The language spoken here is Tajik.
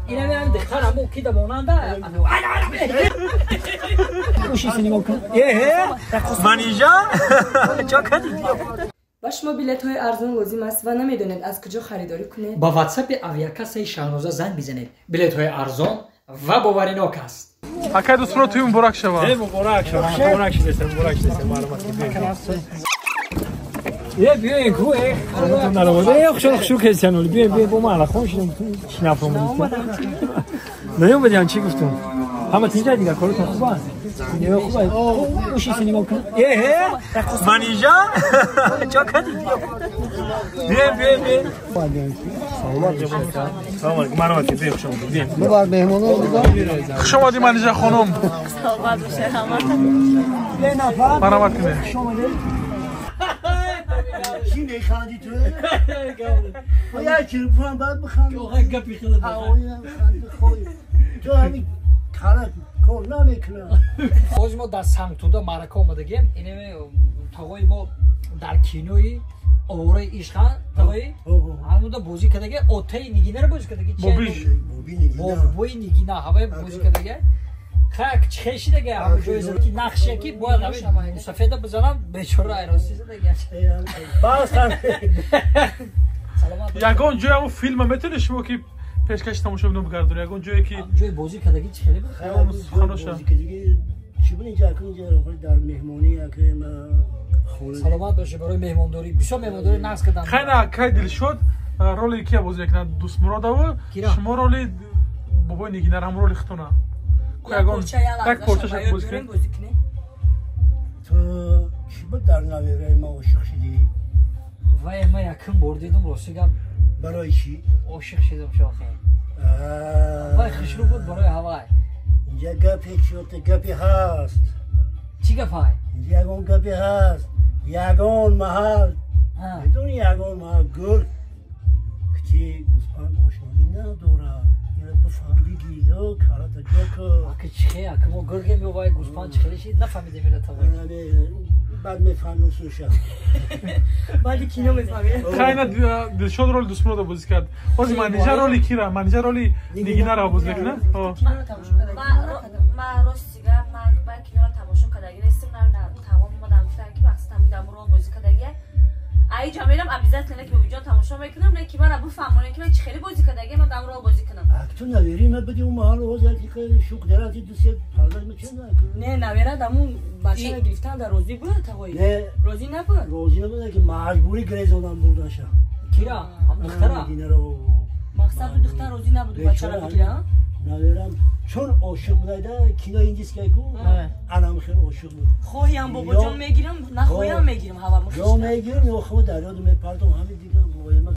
Инами духтараму ки да монанда. Манижа? Чо кардӣ? Ба шумо билетҳои арзон лозим аст ва намедонед, аз куҷо харидорӣ кунед? Ба ватсапи авиакассаи Шаҳноза занг бизанед. Билетҳои арзон ва боваринок аст. Акай Дӯстмурод, туи муборак шава. Муборак шава, муборак шудеса, муборак шудеса, маълумот. Е, биёен ку, е. Наравода, е, хушон хушу кесян, биёен, биёен, бо ман алахон шидам, чӣ нафаҳмидам. Наёмадиам, чӣ гуфтум? Ҳама тинҷа, дигар коротон хуб аст? Хуб аст. Уши синема кун. Е, е, Манижа? Чо кардӣ? Биёен, биёен, биёен. Саломат бошед. Салом алейкум, марҳамат, биёен, хуш омадед. Биёен. Бубар меҳмонон. Хуш омадӣ, Манижа хонум. Саломат бошед ҳама. Марҳамат кунед. Чӣ механдӣ ту? Як телефон баъд бихандӣ. Гапи хеле. Ту ҳамин кара кор намекунад. Ҳозир мо дар Сангтуда маърака омадагем. Инаме тағои мо дар кинои «Овораи ишқан», тағои ҳамуда бозӣ кардаге, отаи Нигинаро бозӣ кардаги. Бобои Нигина ҳавай бозӣ кардаге. Хак чихешидаге, ҳама ҷоиза ки нақше ки бояд ҳамин мусафеда бизанам, бечора айросӣ задаге. Ягон ҷои ҳамун филма метавонед шумо ки пешкаши тамошобино бигардонед? Ягон ҷое ки ҷои бозӣ кардаги чӣ хеле? Суханоша. Чӣ буд инҷа? Инҷа дар меҳмонӣ. Саломат бошед барои меҳмондорӣ, бисёр меҳмондорӣ нағз карданд. Хайна, кай Дилшод роли кия бозӣ мекунад? Дӯстмуродаву шумо роли бобои Нигинара, ҳам роли хитона. Ягон як порчаша бозӣ кунед. Ту чӣ буд, дар навераи ма ошиқ шидӣ? Вай, ма якум бор дидум, рости гап. Барои чӣ ошиқ шидум? Шохе, вай хушрӯ буд, барои ҳавай. Инҷа гапе чиёта, гапе ҳаст. Чӣ гапай? Инҷа ягон гапе ҳаст. Ягон маҳал, медони, ягон маҳал гул ки гӯспанд ошноӣ надорад. Бифаҳм, биги ё карата ҷо кун. Ака, чихе, ака, мо гургем ё вай гӯспанд чихеле шид, нафаҳмидем ила тавай. Баъд мефаҳмем суша. Баъди кино мефаҳмем. Хайна, Дилшод роли Дӯстмуродо бозӣ кард. Ҳозир Манижа роли кира? Манижа роли Нигинара бозӣ мекунад. Ман, рости гап, ман ба киноро тамошо кардаги нестим. Тамом омадам, гуфтам ки мақсад ҳамин дамо рол бозӣ кардагия. Аиҷа мерам, обязательно ки бобиҷон тамошо мекунам, не ки мара бифаҳмонем, ки ман чӣ хеле бозӣ кардагия, ман дам рол бозӣ кунам. Ту навери ма биди, он маҳал оз як шуқ дарати дусе парда мечен. Не, навера дамун бачара гирифтан дар розӣ буд, тағои? Не. Розӣ набуд? Розӣ набуд, ки маҷбурӣ гирезонам бурдаша. Кира? Ҳам духтара? Мақсад, духтар розӣ набуд бачара бигира? Наверам чун ошиқ будайда, кино индискай ку, анам хел ошиқ буд. Хоҳиям, бобоҷон, мегирам, нахоҳиям, мегирам, ҳава. Ё мегирам, ё худ дарёду мепартам, ҳамин дига.